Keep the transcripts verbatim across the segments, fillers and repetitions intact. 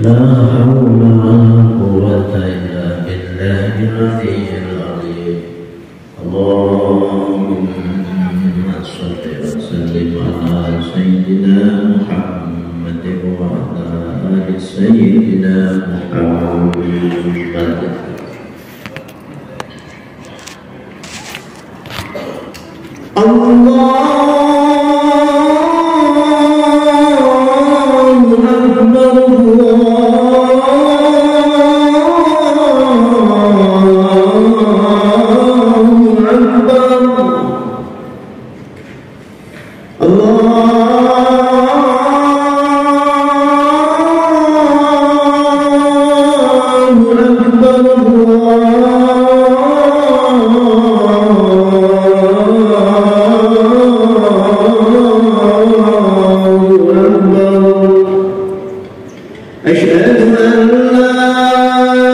لا حول ولا قوة إلا بالله العلي العظيم. اللهم صل وسلم على سيدنا محمد وعلى آل سيدنا محمد. الله أكبر، الله أكبر. الله أكبر، الله أكبر. أشهد أن لا إله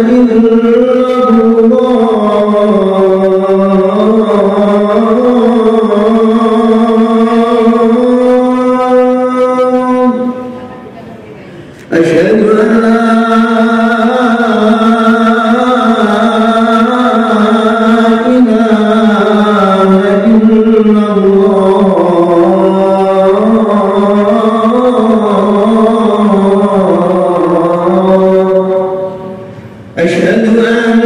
إلا الله. أشهد أن لا إله إلا الله. أشهد أن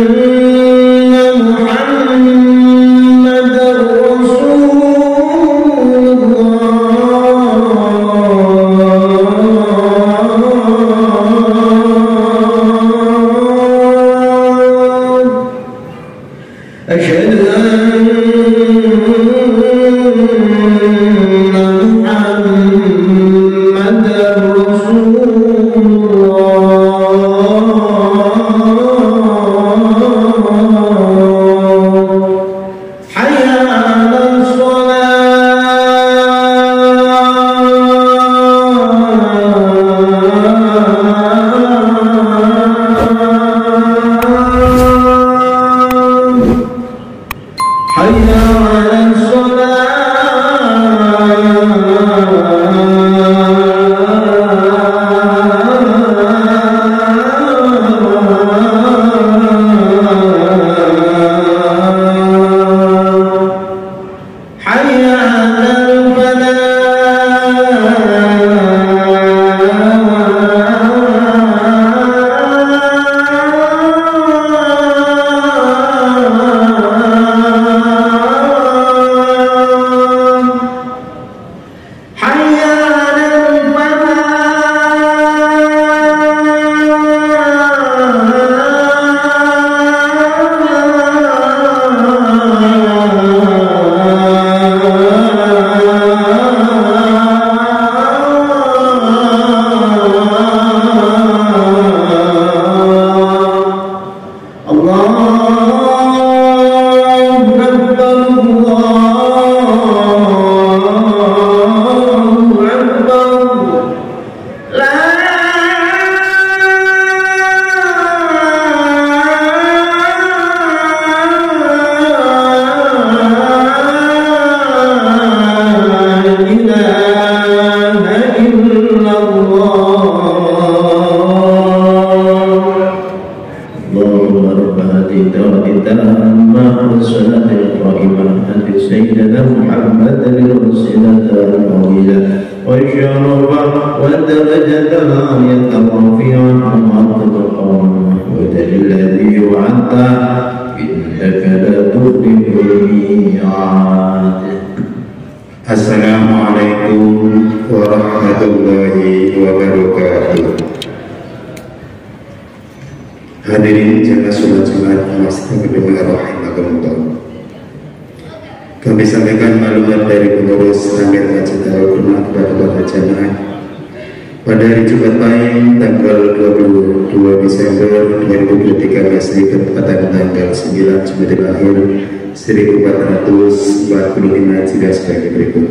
محمدا رسول الله. أشهد أن محمدا رسول الله. حي على الصلاة. حي على الصلاة. حي على الفلاح. حي على الفلاح. الله أكبر، الله أكبر. لا إله إلا الله. اللهم رب هذه الدعوة التامة والصلاة القائمة، آت سيدنا محمدا الوسيلة والفضيلة والشرف والدرجة العالية الرفيعة وابعثه مقاما محمودا الذي وعدته، إنك لا تخلف الميعاد. Assalamualaikum warahmatullahi wabarakatuh. Hadirin jamaah sholat Jumat Masjid Nabawi rahimakumullah. Kami sampaikan maklumat dari pengurus Amir Masjid Darul Hikmah kepada para jamaah. Pada hari Jumat pahing tanggal dua puluh dua Desember dua ribu dua puluh tiga Masehi bertepatan tanggal sembilan Jumadil Akhir seribu empat ratus empat puluh lima Hijriah sebagai berikut.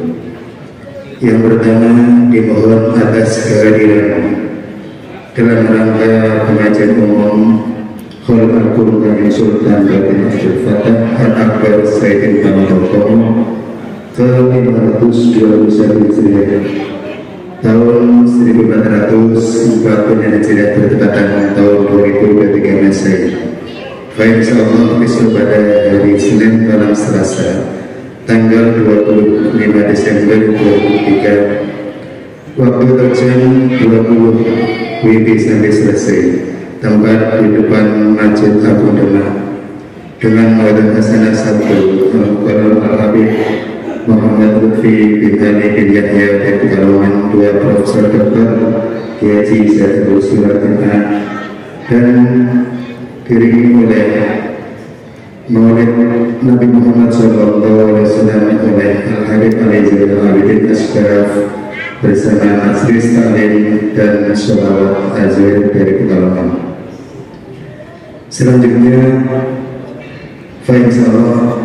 Yang pertama, dimohon atas kehadiran dalam rangka pengajian umum Hol Al-Qur'an Sultan Raden Abdul Fattah Al-Akbar Saidin Panglima Komo ke Dua ratus dua puluh satu Hijriah. Tahun seribu empat ratus empat puluh lima Hijriah bertepatan tahun dua ribu dua puluh tiga Masehi. Fa insya Allah besok pada hari Senin malam Selasa, tanggal dua puluh lima Desember dua ribu dua puluh tiga, waktu terjam dua puluh W B sampai selesai. Tempat di depan Masjid Agung Demak. Dengan maulid hasanah sabtu Al-Mukarram Al-Habib Muhammad Lutfi bin Ali bin Yahya dari Pekalongan, dua Profesor Doktor Kiai Haji Zaid Abdul Surat M A, dan diiringi oleh maulid Nabi Muhammad sallallahu alaihi wasallam oleh Al-Habib Ali Zainal Abidin Asyraf bersama majelis taklim dan sholawat Azhar dari Pekalongan. Selanjutnya, fa insya Allah,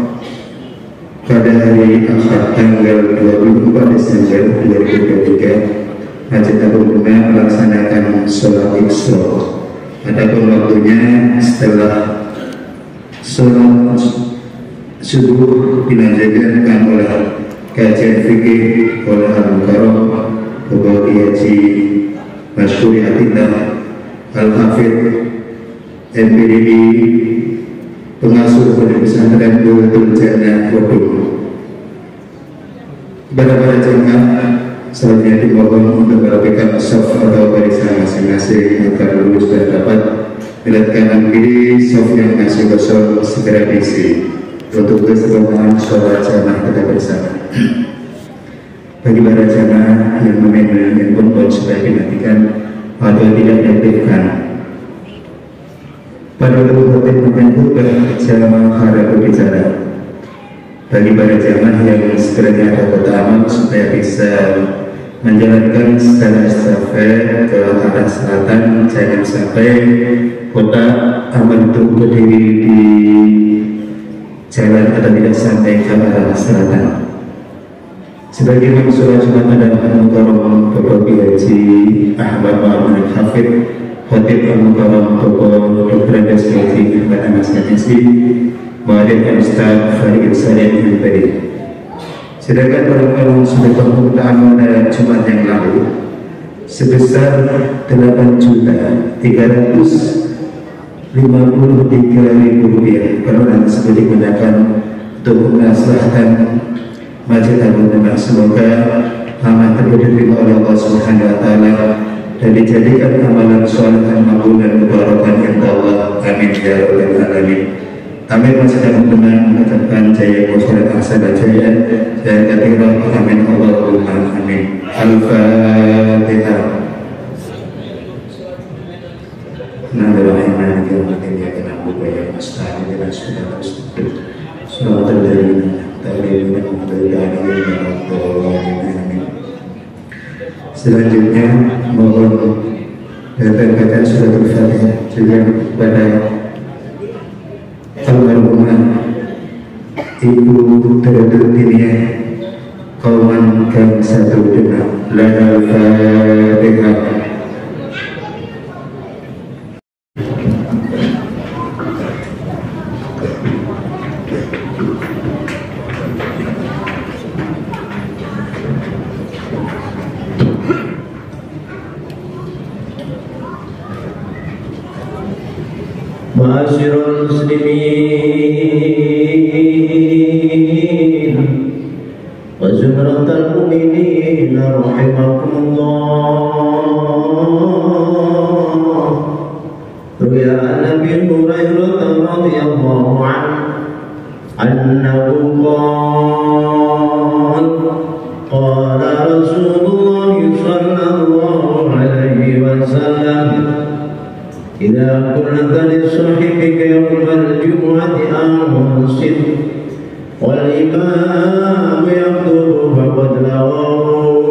pada hari Ahad tanggal dua puluh empat Desember dua ribu dua puluh tiga, Masjid Agung Demak melaksanakan sholat Isra. Adapun waktunya setelah sholat subuh dilanjutkan oleh kajian fikih oleh Al Mukarram Bapak Haji Masyhur Atillah Al Hafidh M P D I, pengasuh Pondok Pesantren Nurul Jannah Waduk. Kepada para jemaah, selanjutnya dimohon untuk merapikan saf atau barisan masing-masing agar lurus dan rapat. Melihat kanan kiri saf yang masih kosong segera diisi. Untuk keselamatan sholat jamaah kita bersama. Bagi para jamaah yang memenuhi handphone supaya dimatikan atau tidak diaktifkan. Pada waktu khotib memimpin khutbah, jamaah harap berbicara. Bagi para jamaah yang sekiranya ada kotak amal supaya bisa menjalankan secara estafet ke arah selatan, jangan sampai kotak amal itu berdiri di jalan atau tidak sampai ke arah selatan. Sebagai imam sholat Jumat adalah Al Mukarram Bapak Haji Ahmad Ma'mun Al Hafidh, Khatib Al Mukarram Bapak Doktor Andes Haji Ahmad Anas M Si, Muadir Al Ustaz Farid Salim M Pd. Sedangkan pada malam sedekah pemutahan pada Jumat yang lalu sebesar delapan juta tiga ratus lima puluh tiga ribu rupiah. Permohonan tersebut digunakan untuk memaslahkan Masjid Agung Demak. Semoga amal tersebut diterima oleh Allah Subhanahu wa Taala dan dijadikan amalan salihah makbul dan mubarakah, ya Allah. Amin ya rabbal alamin. Amin. Masjid Agung Demak mengucapkan jaya, musalat ahsan jaya, jaya kathirah. Amin Allahumma amin. Al-Fatihah. Bismillahirrahmanirrahim. Iyyaka na'budu wa iyyaka nasta'in. Ihdinas siratal mustaqim. Siratal ladzina an'amta 'alaihim ghairil maghdubi 'alaihim waladdallin. Amin. Selanjutnya, mohon dibacakan suratul Fatihah juga kepada almarhumah Ibu Terudut Diniah Kauman Gang Satu Demak. Lahal Fatihah. Ma'asyiral muslimin wa zumratal mu'minin rahimakumullah. Ruya an Abi Hurairah radhiyallahu anhu أنه قال: قال رسول الله صلى الله عليه وسلم: إذا قلت لصاحبك يوم الجمعة أنصت والإمام يخطب فقد لغوت.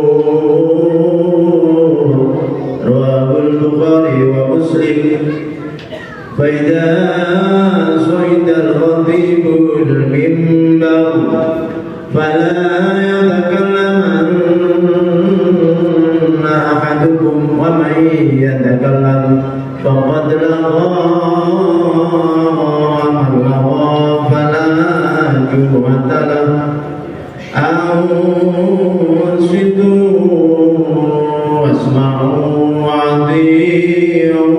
رواه البخاري ومسلم. فإذا صعد الخطيب المنبر فلا يتكلمن أحدكم، ومن يتكلم فقد لغى، من لغى فلا جمعة له. أنصتوا واسمعوا وأطيعوا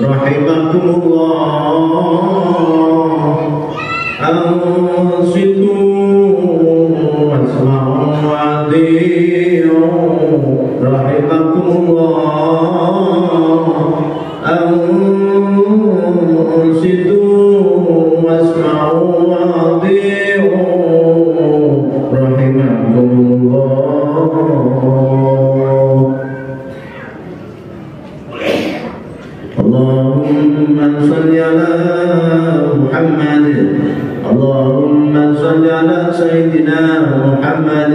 رحمكم الله. أنصتوا واسمعوا وأطيعوا رحمكم الله. أنصتوا واسمعوا وأطيعوا رحمكم الله. اللهم صل على محمد. اللهم صل على سيدنا محمد.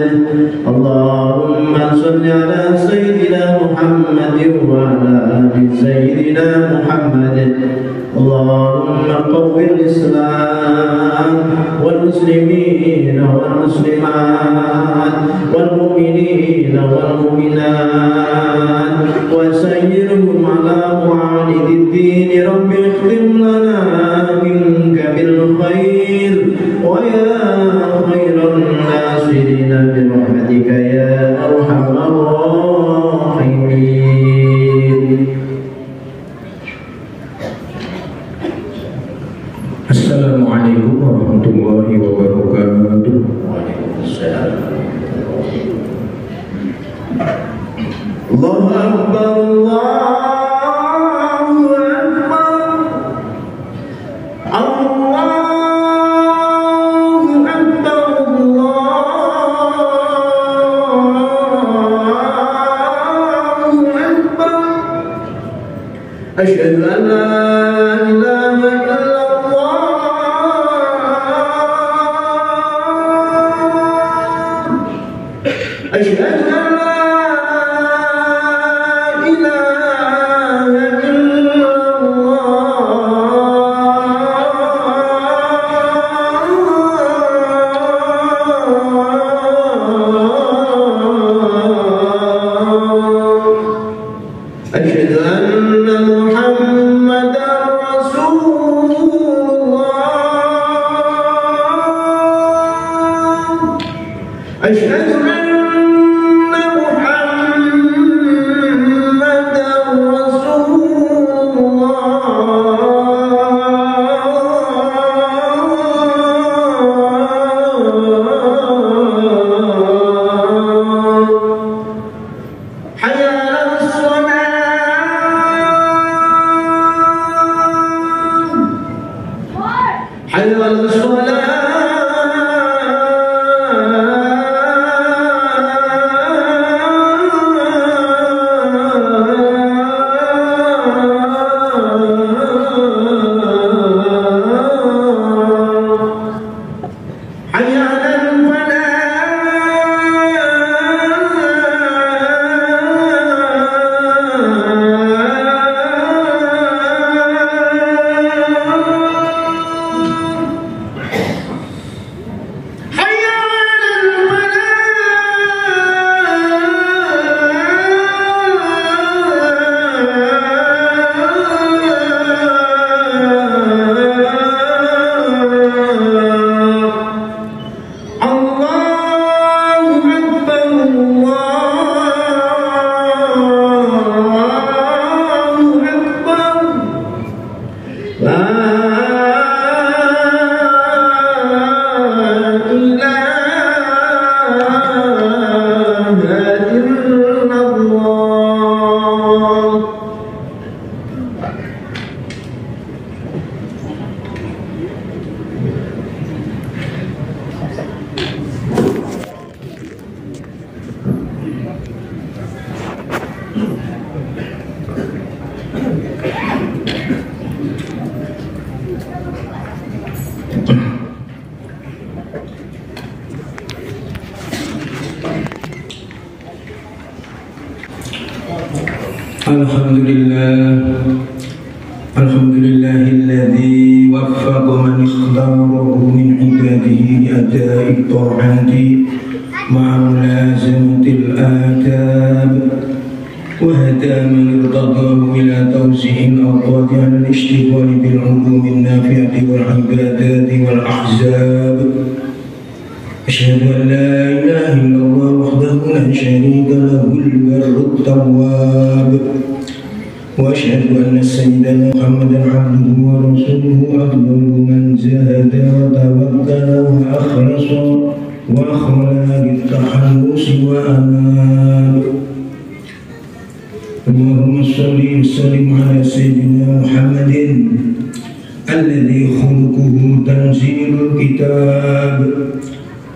اللهم صل على سيدنا محمد وعلى آل سيدنا محمد. اللهم قو الإسلام والمسلمين والمسلمات والمؤمنين والمؤمنات وسيرهم على معالج الدين. رب اختم لنا منك بالخير ويا خير الناصرين برحمتك يا أرحم الراحمين. السلام عليكم ورحمة الله وبركاته. وعليكم السلام. الله أكبر، الله أكبر، الله أكبر، الله أكبر. أشهد أن لا إله إلا الله. أشهد أن لا إله إلا الله. أشهد أن محمدا رسول الله. أشهد أن محمدا رسول الله. حي على الصلاة. حي على الصلاة. حي على الفلاح. حي على الفلاح. الله أكبر، الله أكبر. لا إله إلا الله. الحمد لله. الحمد لله الذي وفق من اختاره من عباده لأداء الطاعات مع ملازمة الآداب، وهدى من ارتضاه إلى توزيع الأرض على الاشتغال بالعلوم النافعة والعبادات والأحزاب. أشهد أن لا إله إلا الله وحده لا شريك له البر التواب. وأشهد أن سيدنا محمدا عبده ورسوله أفضل من زهد وتوكل وأخلص وأخلى بالتخلص وأناب. اللهم صل وسلم على سيدنا محمد الذي خلقه تنزيل الكتاب،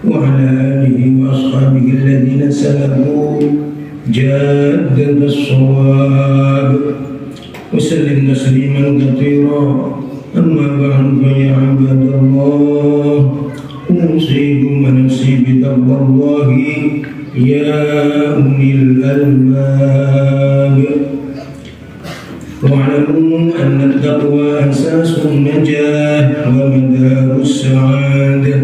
وعلى آله وأصحابه الذين سلكوا جادة الصواب، وسلم تسليما كثيرا. أما بعد، فيا عباد الله، أوصيكم ونفسي بتقوى الله يا أولي الألباب. واعلموا أن التقوى أساس النجاة ومدار السعادة.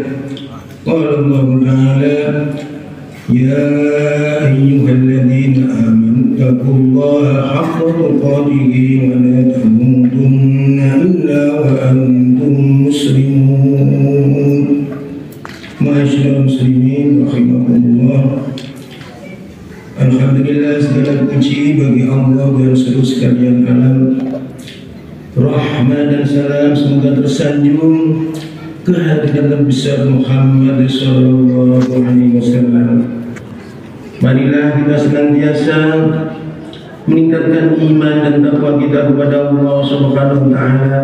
قال الله تعالى: يا أيها الذين آمنوا اتقوا الله حق تقاته ولا تموتن إلا وأنتم مسلمون. Ma'asyiral muslimin rahimakumullah. Alhamdulillah, segala puji bagi Allah dan seluruh sekalian alam. Rahmat dan salam semoga tersanjung kehadirat Nabi besar Muhammad sallallahu alaihi wasallam. Marilah kita senantiasa meningkatkan iman dan takwa kita kepada Allah Subhanahu wa taala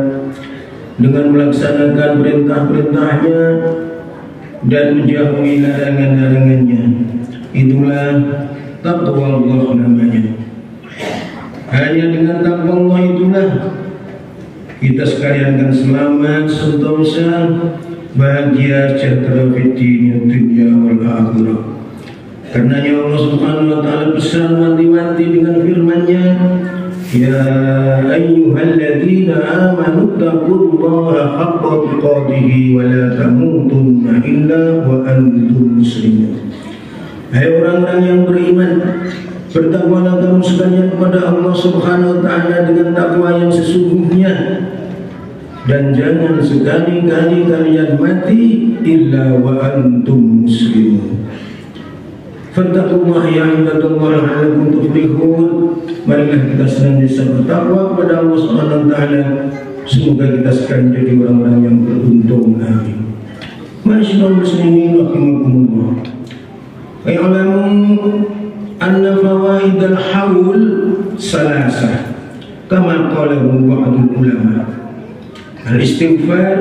dengan melaksanakan perintah-perintahnya dan menjauhi larangan-larangannya. Itulah takwa Allah namanya. Hanya dengan takwa Allah itulah kita sekalian akan selamat, sentosa, bahagia, sejahtera fid dini dunya wal akhirah. Karenanya Allah Subhanahu wa taala pesan wanti-wanti dengan firman-Nya, "Ya ayyuhalladzina amanu taqullaha haqqa tuqatihi wa la tamutunna illa wa antum muslimun." Hai orang-orang yang beriman, bertakwalah kamu sekalian kepada Allah Subhanahu wa taala dengan takwa yang sesungguhnya, dan jangan sekali-kali kalian mati illa wa antum muslimun. Fattaqullaha ya ibadallah la'allakum tuflihun. Marilah kita senantiasa bertakwa kepada Allah Subhanahu wa taala. Semoga kita sekalian jadi orang-orang yang beruntung. Amin. Ma'asyiral muslimin rahimakumullah. I'lamu anna fawaidal haul salasah, kama qalahu ba'dul ulama. Al-istighfar,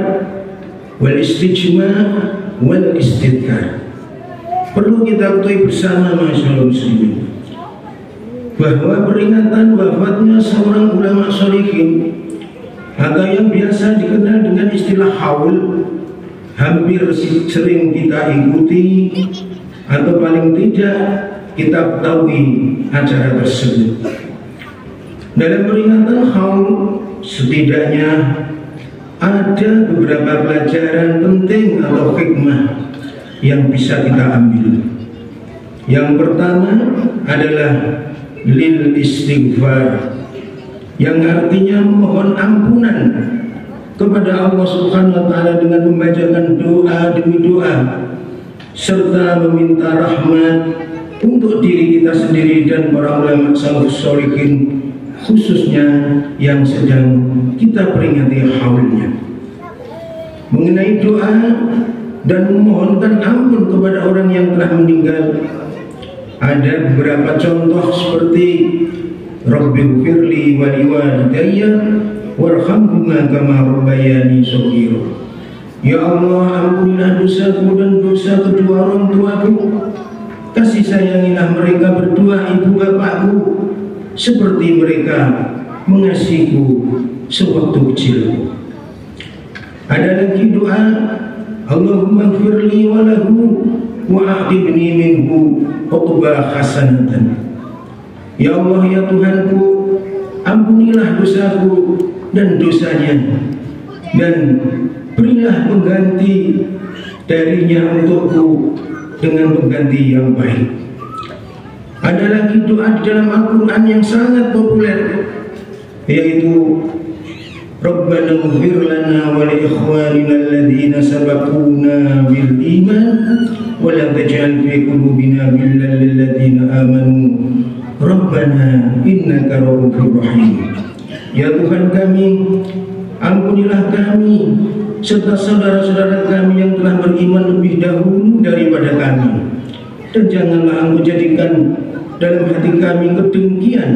wal istijma, wal istidkar. Perlu kita ketahui bersama, ma'asyiral muslimin, bahwa peringatan wafatnya seorang ulama sholihin atau yang biasa dikenal dengan istilah haul hampir si-, sering kita ikuti atau paling tidak kita ketahui acara tersebut. Dalam peringatan haul, setidaknya ada beberapa pelajaran penting atau hikmah yang bisa kita ambil. Yang pertama adalah lil istighfar, yang artinya memohon ampunan kepada Allah Subhanahu wa taala dengan membacakan doa demi doa serta meminta rahmat untuk diri kita sendiri dan para ulama salaf sholihin, khususnya yang sedang kita peringati haulnya. Mengenai doa dan memohonkan ampun kepada orang yang telah meninggal, ada beberapa contoh seperti, "Rabbighfirli wa liwalidayya warhamhuma kama rabbayani shaghira." Ya Allah, ampunilah dosaku dan dosa kedua orang tuaku. Kasih sayangilah mereka berdua, ibu bapakku, seperti mereka mengasihiku sewaktu kecilku. Ada lagi doa, "Allahumma gfirli wa lahu wa aqibni minhu uqba hasanatan." Ya Allah, ya Tuhanku, ampunilah dosaku dan dosanya, dan berilah pengganti darinya untukku dengan pengganti yang baik. Ada lagi doa di dalam Al-Quran yang sangat populer, yaitu, Rabbana ighfir lana wa li ikhwanina alladhina sabaquna bil iman wa la taj'al fi qulubina ghillan lil ladzina amanu rabbana innaka ra'ufur rahim. Ya Tuhan kami, ampunilah kami serta saudara-saudara kami yang telah beriman lebih dahulu daripada kami. Dan janganlah Engkau jadikan dalam hati kami kedengkian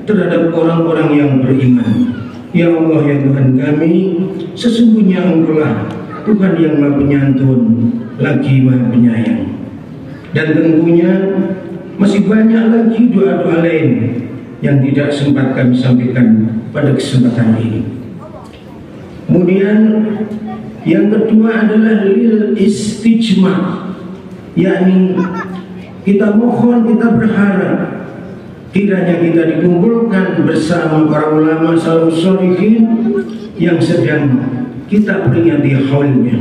terhadap orang-orang yang beriman. Ya Allah, ya Tuhan kami, sesungguhnya Engkaulah Tuhan yang Maha Penyantun, lagi Maha Penyayang. Dan tentunya masih banyak lagi doa-doa lain yang tidak sempat kami sampaikan pada kesempatan ini. Kemudian yang kedua adalah lil istijma, yakni kita mohon, kita berharap kiranya kita dikumpulkan bersama para ulama salafus sholihin yang sedang kita peringati haulnya.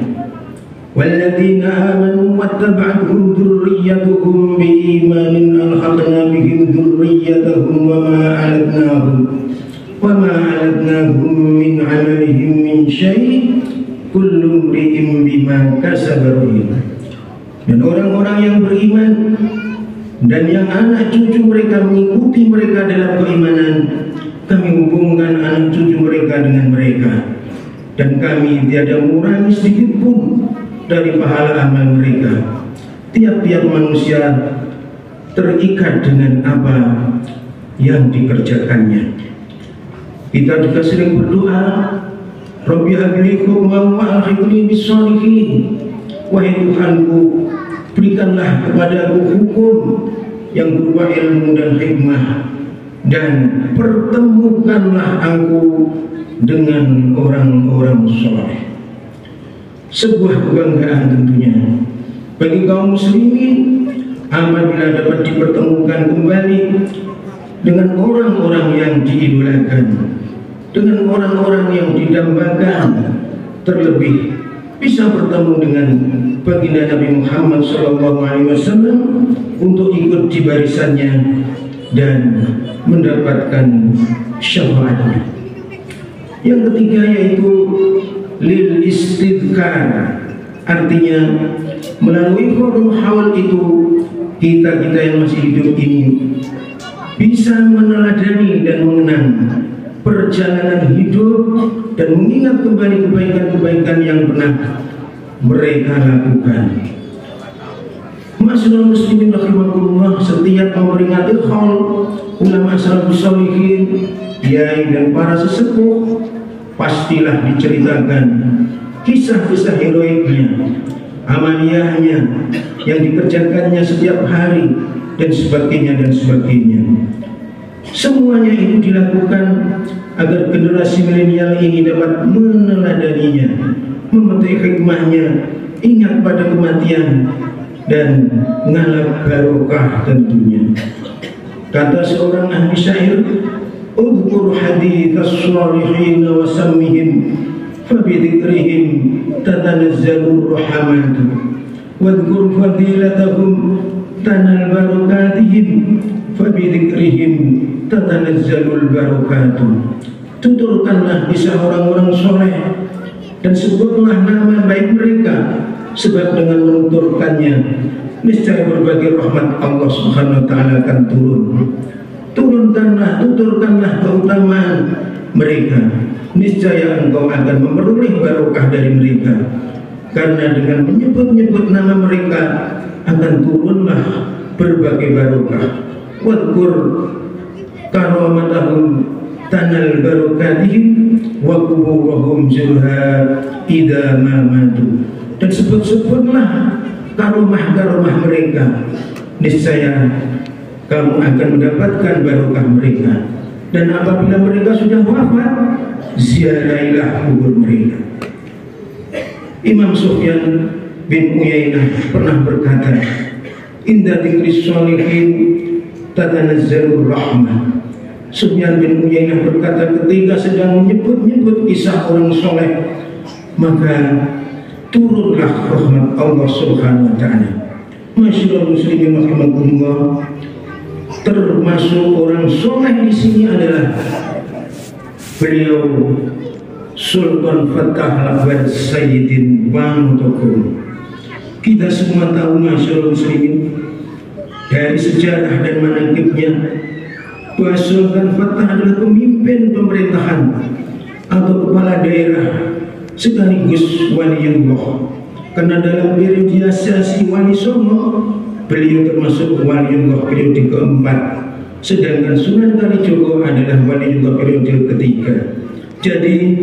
Walladzina amanu wattaba'athum dzurriyyatuhum biimanin alhaqna bihim dzurriyyatahum wama alatnahum wama alatnahum min amalihim min syai', kullu mri'in bima kasaba rahin. Dan orang-orang yang beriman dan yang anak cucu mereka mengikuti mereka dalam keimanan, kami hubungkan anak cucu mereka dengan mereka. Dan kami tiada mengurangi sedikit pun dari pahala amal mereka. Tiap-tiap manusia terikat dengan apa yang dikerjakannya. Kita juga sering berdoa, "Rabbi habli hukman wa alhiqni bis sholihin." Wahai Tuhanku, berikanlah kepadaku hukum yang berupa ilmu dan hikmah, dan pertemukanlah aku dengan orang-orang soleh. Sebuah kebanggaan tentunya bagi kaum muslimin apabila dapat dipertemukan kembali dengan orang-orang yang diidolakan, dengan orang-orang yang didambakan, terlebih bisa bertemu dengan baginda Nabi Muhammad sallallahu alaihi wasallam untuk ikut di barisannya dan mendapatkan syafaatnya. Yang ketiga yaitu lil istidkar. Artinya, melalui forum haul itu, kita-kita yang masih hidup ini bisa meneladani dan mengenang perjalanan hidup dan mengingat kembali kebaikan-kebaikan yang pernah mereka lakukan. Ma'asyiral muslimin rahimakumullah, setiap memperingati haul ulama salafus sholihin, kiai dan para sesepuh, pastilah diceritakan kisah-kisah heroiknya, amaliyahnya yang dikerjakannya setiap hari, dan sebagainya, dan sebagainya. Semuanya itu dilakukan agar generasi milenial ini dapat meneladaninya, memetik hikmahnya, ingat pada kematian, dan ngalap barokah tentunya. Kata seorang ahli syair, "Udzkur haditsas sholihin wa sammihim, fa bidzikrihim tatanazzalur rahmatu." Wadhkur fadilatahum tanal barakatihim, fabidzikrihim tatanazzalul barakatuh. Tuturkanlah kisah orang-orang soleh dan sebutlah nama baik mereka, sebab dengan menuturkannya niscaya berbagai rahmat Allah Subhanahu wa Ta'ala akan turun. Turunkanlah, tuturkanlah keutamaan mereka, niscaya engkau akan memperoleh barokah dari mereka. Karena dengan menyebut-nyebut nama mereka akan turunlah berbagai barokah. Wadkur karamatahum tanal barakatihim wa kuburahum zurha idza ma matu. Dan sebut-sebutlah karomah-karomah mereka, niscaya kamu akan mendapatkan barokah mereka. Dan apabila mereka sudah wafat, ziarahilah kubur mereka. Imam Sufyan bin Uyainah pernah berkata, "Inda dzikris sholihin tatanazzalur rahmah." Sufyan bin Uyainah berkata, "Ketika sedang menyebut-nyebut kisah orang soleh, maka turunlah rahmat Allah Subhanahu wa Ta'ala." Ma'asyiral muslimin rahimakumullah, termasuk orang soleh di sini adalah beliau Sultan Fatah Al-Akbar Sayyidin Banu Togong. Kita semua tahu, masyaallah muslimin, dari sejarah dan manaqibnya, bahwa Sultan Fatah adalah pemimpin pemerintahan atau kepala daerah sekaligus waliullah. Karena dalam periodisasi Wali Songo, beliau termasuk waliullah periode keempat, sedangkan Sunan Kalijogo adalah waliullah periode ketiga. Jadi,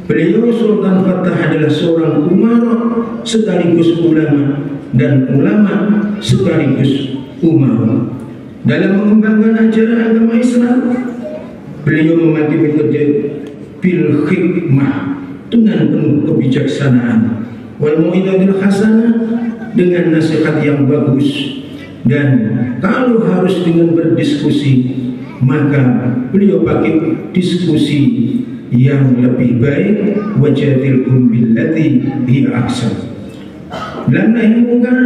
beliau Sultan Fatah adalah seorang umaro sekaligus ulama, dan ulama sekaligus umaro. Dalam mengembangkan ajaran agama Islam, beliau memakai metode bil hikmah, dengan penuh kebijaksanaan, wal mau'izatil hasanah, dengan nasihat yang bagus. Dan kalau harus dengan berdiskusi, maka beliau pakai diskusi yang lebih baik, wajadilhum billati hiya ahsan. Dalam nahi mungkar,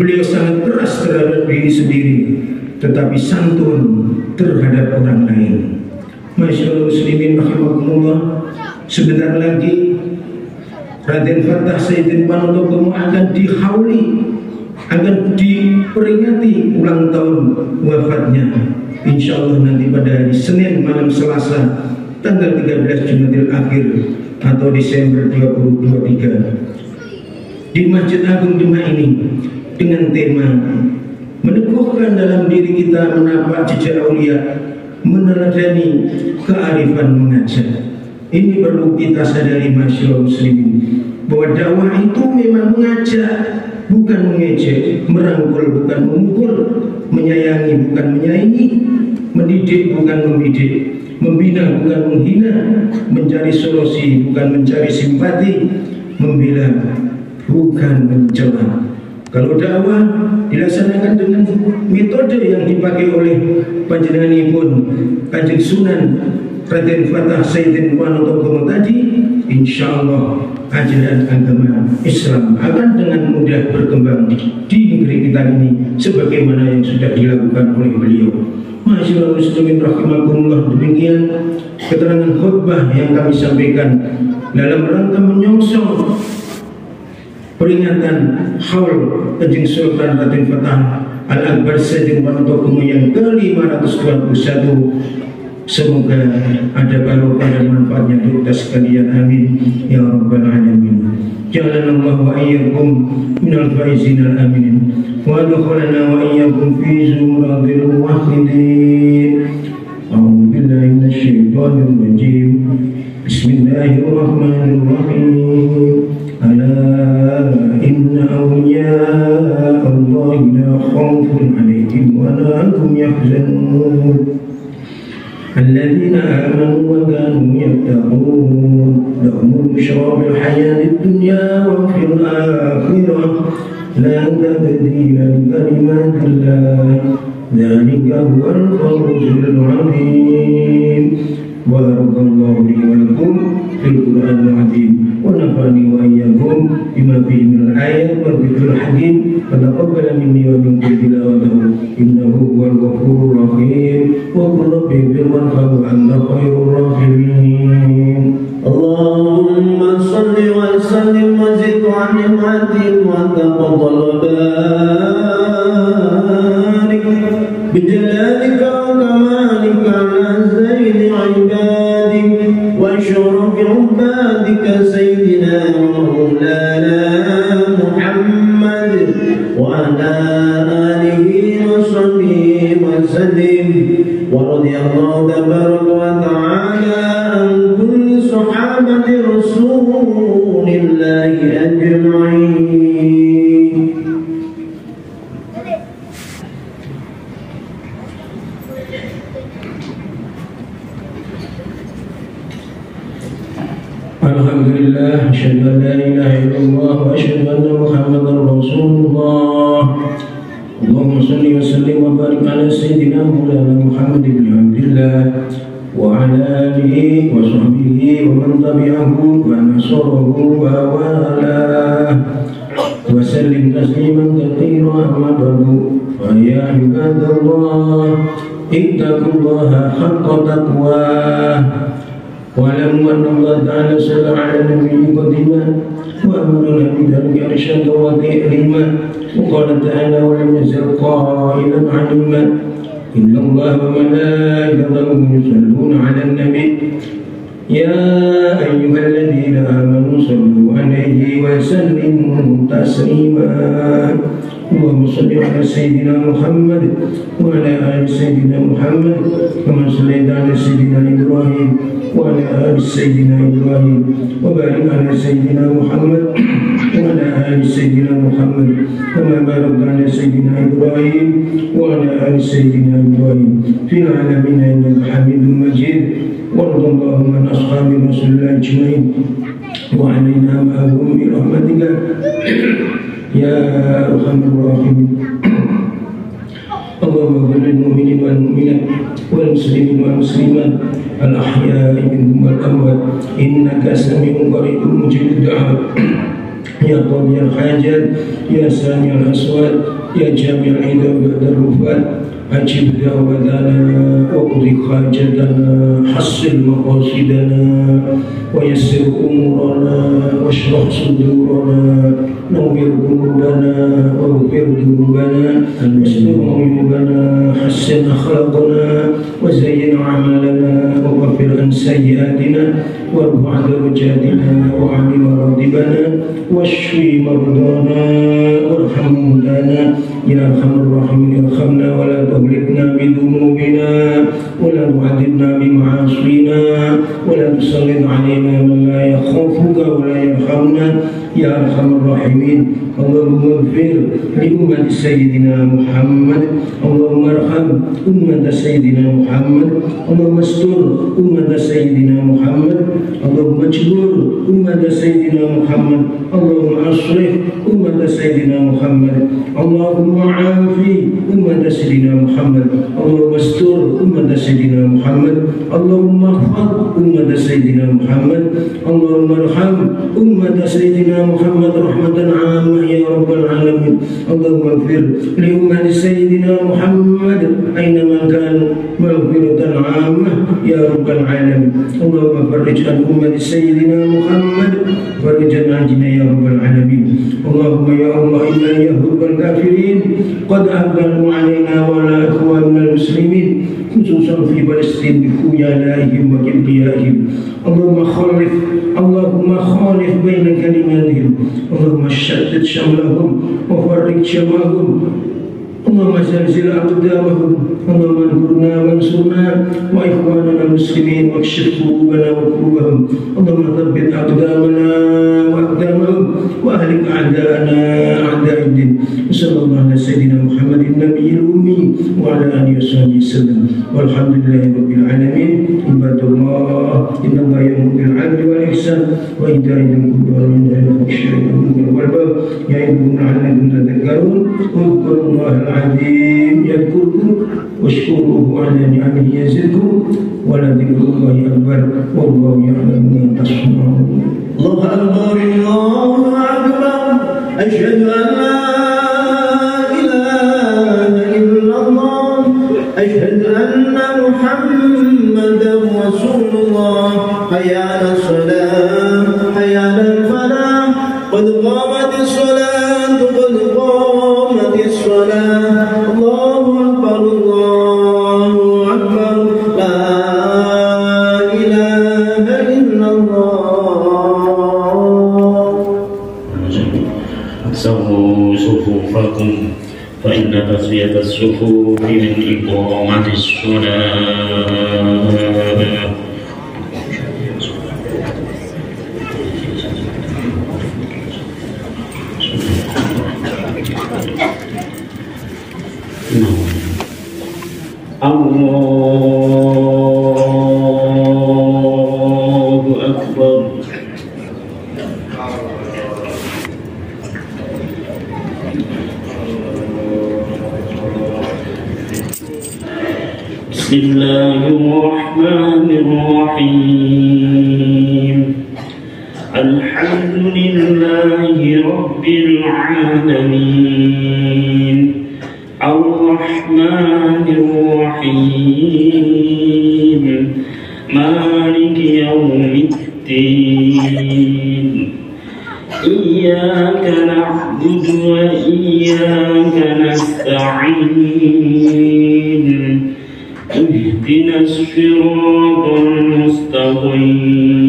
beliau sangat keras terhadap diri sendiri, tetapi santun terhadap orang lain. Masyaallah muslimin rahimakumullah, sebentar lagi Raden Fatah Sayyidin Banu Togong akan dihauli, akan diperingati ulang tahun wafatnya. Insyaallah nanti pada hari Senin malam Selasa tanggal tiga belas Jumadil Akhir atau Desember dua ribu dua puluh tiga di Masjid Agung Demak ini dengan tema meneguhkan dalam diri kita menapak jejak aulia, meneladani kearifan mengajak. Ini perlu kita sadari, masyaallah muslimin, bahwa dakwah itu memang mengajak, bukan mengejek, merangkul, bukan memukul, menyayangi, bukan menyaingi, mendidik, bukan membidik, membina, bukan menghina, mencari solusi, bukan mencari simpati, membela, bukan mencela. Kalau dakwah dilaksanakan dengan metode yang dipakai oleh panjenenganipun Kanjeng Sunan Raden Fatah Sayyidin Wanotogomo tadi, insyaallah ajaran agama Islam akan dengan mudah berkembang di negeri kita ini sebagaimana yang sudah dilakukan oleh beliau. Masyaallah muslimin rahimakumullah, demikian keterangan khutbah yang kami sampaikan dalam rangka menyongsong peringatan haul Kanjeng Sultan Raden Fatah Al-Akbar Sayyidin Wanotogomo yang ke lima ratus dua puluh satu. Semoga ada barokah dan manfaatnya untuk kita sekalian. Amin ya rabbal alamin. Ja'alanallahu wa iyyakum minal faizin al aminin. Wa adkhalana wa iyyakum fi zumratil muwahhidin. A'udzu billahi minasy syaithanir rajim. Bismillahirrahmanirrahim. Ala inna awliya Allahi la khaufun alaihim wa la hum yahzanun. Alladzina amanu wa kanu yattaqun. Lahumul busyra fil hayatid dunya wa fil akhirah. La tabdila li kalimatillah. Dzalika huwal fawzul adzim. Barakallahu li wa lakum fil Qur'anil azim. Wa nafa'ani wa iyyakum bima fihi minal ayat wa dzikril hakim. Wa taqabbala minni wa minkum tilawatahu. Innahu huwal ghafurur rahim. Wa qul rabbi ighfir warham wa anta khairur rahimin. اللهم صل وسلم وزد وأنعم وأكرم وتفضل وبارك بجلالك وكمالك على زين عبادك وأشرف عبادك سيدنا ومولانا محمد وعلى آله وصحبه وسلم. ورضي الله تبارك وتعالى عن كل صحابة رسول الله أجمعين. الحمد لله، أشهد أن لا إله إلا الله وأشهد أن محمدا رسول الله. اللهم صل وسلم وبارك على سيدنا مولانا محمد بن عبد الله وعلى آله وصحبه ومن تبعه ونصره ووالاه وسلم تسليما كثيرا. أما بعد، فيا عباد الله، اتقوا الله حق تقواه. واعلموا أن الله تعالى صلى على النبي قديما وأمرنا بذلك إرشادا وتعليما. وقال تعالى: ولم يزل قائلا عليما: إن الله وملائكته يصلون على النبي يا أيها الذين آمنوا صلوا عليه وسلموا تسليما. اللهم صل على سيدنا محمد وعلى آل سيدنا محمد كما صليت على سيدنا إبراهيم وعلى آل سيدنا إبراهيم، وبارك على سيدنا محمد وعلى آل سيدنا محمد كما باركت على سيدنا إبراهيم وعلى آل سيدنا إبراهيم في العالمين إنك حميد مجيد. وارض اللهم عن أصحاب رسول الله أجمعين وعلينا معهم برحمتك يا أرحم الراحمين. اللهم اغفر للمؤمنين والمؤمنات والمسلمين والمسلمات الأحياء منهم والأموات إنك سميع قريب مجيب الدعوات. يا قاضي الحاجات، يا سامع الأصوات، يا جامع العذر والترفات، أجب دعوتنا واقض حاجتنا، حصل مقاصدنا، ويسر أمورنا، واشرح صدورنا، نور قلوبنا، واغفر ذنوبنا، واستر عيوبنا، حسن أخلاقنا، وزين أعمالنا، وكفر عن سيئاتنا، وارفع درجاتنا، وعم مراتبنا، واشف مرضانا، وارحم موتانا، يا أرحم الراحمين، ارحمنا ولا تهلكنا بذنوبنا، ولا تعذبنا بمعاصينا، ولا تسلط علينا من لا يخافك ولا يرحمنا، يا أرحم الراحمين. اللهم اغفر لأمة سيدنا محمد. اللهم ارحم أمة سيدنا محمد. اللهم استر أمة سيدنا محمد. اللهم اجبر أمة سيدنا محمد. اللهم أصلح أمة سيدنا محمد. اللهم عاف أمة سيدنا محمد. اللهم استر أمة سيدنا محمد. اللهم احفظ أمة سيدنا محمد. اللهم ارحم أمة سيدنا محمد رحمة عامة يا رب العالمين. اللهم اغفر لأمة سيدنا محمد أينما كانوا مغفرة عامة يا رب العالمين. اللهم فرج عن أمة سيدنا محمد فرجا عاجلا يا رب العالمين. اللهم يا الله إن اليهود والكافرين قد أقبلوا علينا وعلى إخواننا المسلمين خصوصا في فلسطين بخيلائهم وكبريائهم. اللهم خالف، اللهم خالف بين كلماتهم. اللهم شتت شملهم وفرق جمعهم. اللهم زلزل أقدامهم. اللهم انصرنا وانصرنا وإخواننا المسلمين واكشف كروبنا وكروبهم. اللهم ثبت أقدامنا وأقدامهم وأهلك أعداءنا أعداء الدين. وصلى الله على سيدنا محمد النبي الأمي وعلى آله وصحبه وسلم. والحمد لله رب العالمين. عباد الله، إن الله يأمر بالعدل والإحسان وإيتاء ذي القربى وينهى عن الفحشاء والمنكر والبغي يعظكم لعلكم تذكرون. اذكروا الله العظيم يذكركم واشكروه على نعمه يزدكم ولذكر الله أكبر والله يعلم ما تصنعون. الله أكبر، الله أكبر. أشهد أن لا إله إلا الله. أشهد أن محمدا رسول الله. حي على الصلاة، حي على الفلاح. قد قامت الصلاة، قد قامت الصلاة. الله أكبر، الله أكبر. لا إله إلا الله. سووا صفوفكم. فإن تسوية الصفوف من إقامة الصلاة. الله أكبر. بسم الله الرحمن الرحيم. الحمد لله رب العالمين. الرحمن الرحيم. مالك يوم الدين. إياك نعبد وإياك نستعين. اهدنا الصراط المستقيم.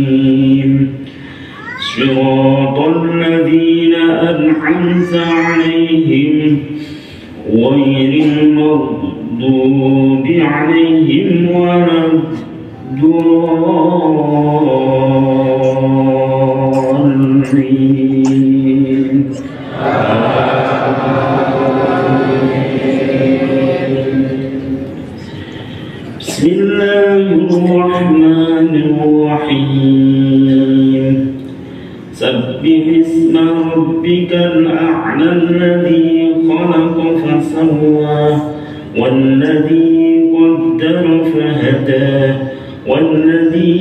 صراط الذين أنعمت عليهم غير المغضوب عليهم ولا الضالين. بسم الله الرحمن الرحيم. سبح اسم ربك الأعلى الذي خلق فسوى والذي قدر فهدى والذي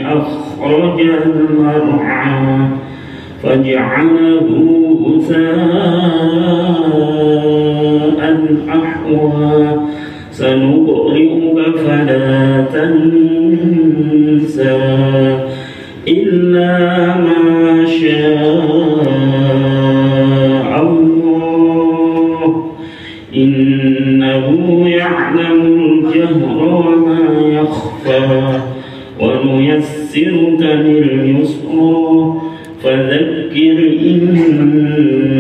أخرج المرعى فجعله غثاء أحوى. سنقرئك فلا تنسى إلا ما شاء الله إنه يعلم الجهر وما يخفى ونيسرك لليسرى فذكر إن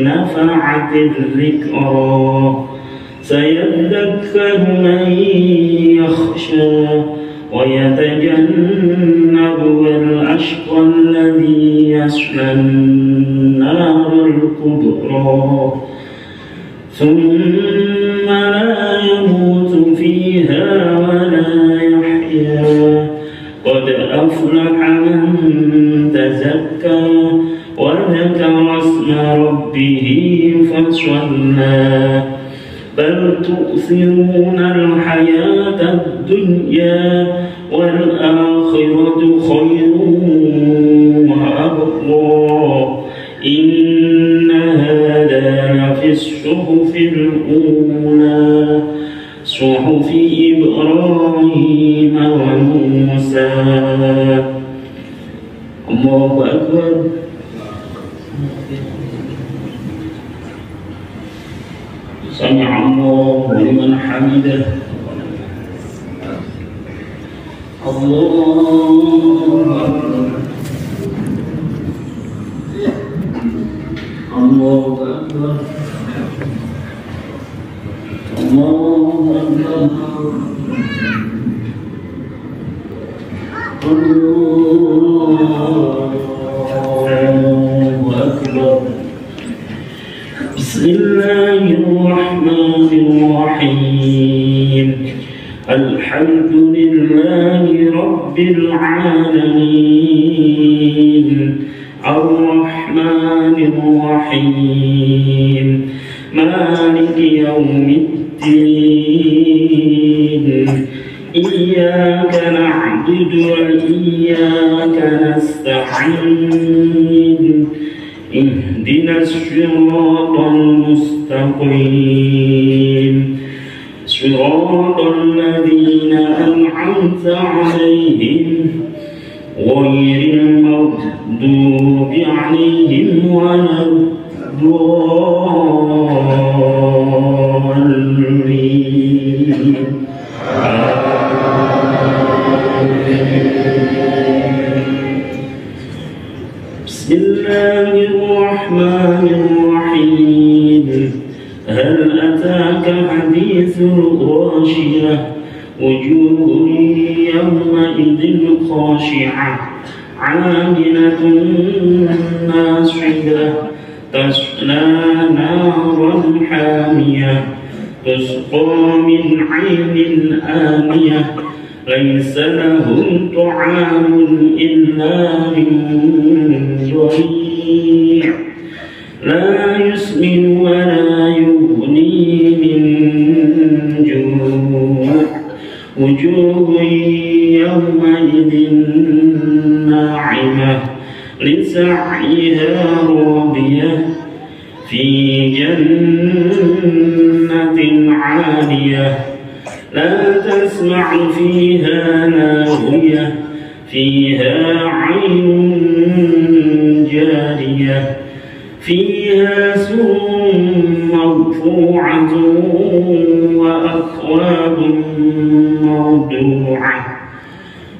نفعت الذكرى سيذكر من يخشى ويتجنبها الأشقى الذي يصلى النار الكبرى ثم لا يموت فيها ولا يحيا قد أفلح من تزكى وذكر اسم ربه فصلى بل تؤثرون الحياة الدنيا والآخرة خير وأبقى إن هذا لفي الصحف الأولى صحف إبراهيم وموسى. الله أكبر. سمع الله لمن حمده. الله أكبر. الله أكبر. الله أكبر. الله أكبر. بسم الله الرحمن الرحيم. الحمد لله رب العالمين. الرحمن الرحيم. مالك يوم الدين. إياك نعبد وإياك نستعين. اهدنا الصراط المستقيم. صراط الذين أنعمت عليهم غير المغضوب عليهم ولا الضالين. آمين. بسم الله الرحمن الرحيم. هل أتاك حديث الغاشية. وجوه يومئذ خاشعة. عاملة ناصبة. تصلى نارا حامية. تسقى من عين آنية. ليس لهم طعام إلا من ضريع. لا يسمن ولا يغني من جوع. وجوه يومئذ ناعمة. لسعيها راضية. في جنة عالية. لا تسمع فيها لاغية، فيها عين جارية، فيها سرر مرفوعة وأكواب موضوعة،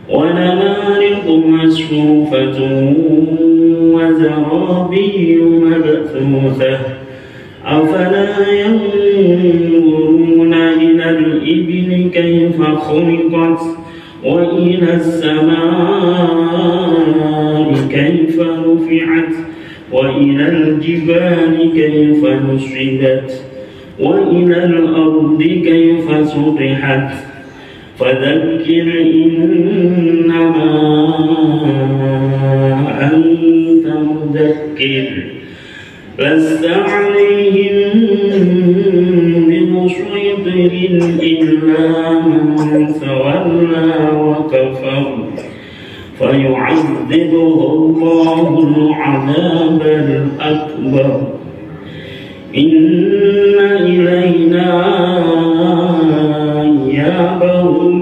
ونمارق مصفوفة، وزرابي مبثوثة، أفلا ينظرون إلى الإبل كيف خلقت، وإلى السماء كيف رفعت، وإلى الجبال كيف نصبت، وإلى الأرض كيف سطحت. فذكر إنما أنت مذكر، لست عليهم بمسيطر إلا من تولى وكفر، فيعذبه الله العذاب الأكبر، إن إلينا إيابهم،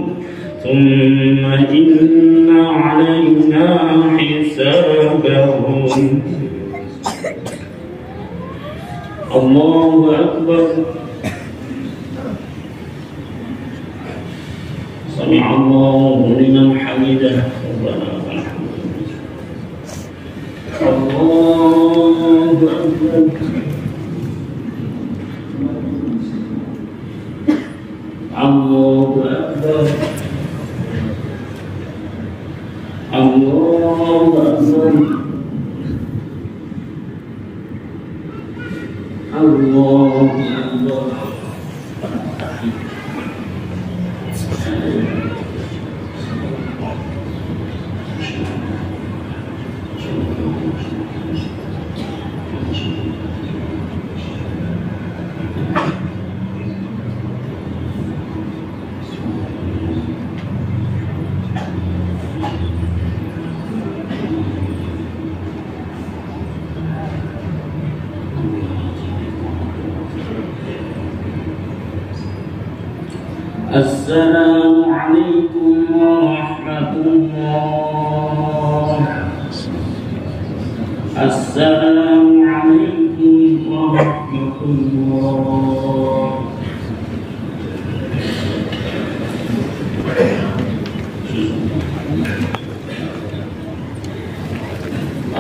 ثم إن علينا حسابهم. الله أكبر. سمع الله لمن حمده. ربنا ولك الحمد. الله أكبر. الله أكبر. الله أكبر. الله أكبر. السلام عليكم ورحمة الله. السلام عليكم ورحمة الله.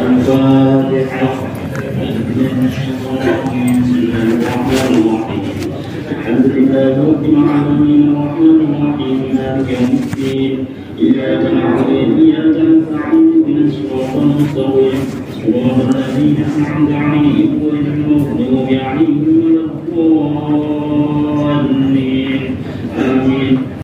الفاتحة. بسم الله الرحمن الرحيم. الحمد لله رب العالمين، الرحمن الرحيم، مالك يوم الدين، إياك نعبد وإياك نستعين، اهدنا الصراط المستقيم، صراط الذين أنعمت عليهم غير المغضوب عليهم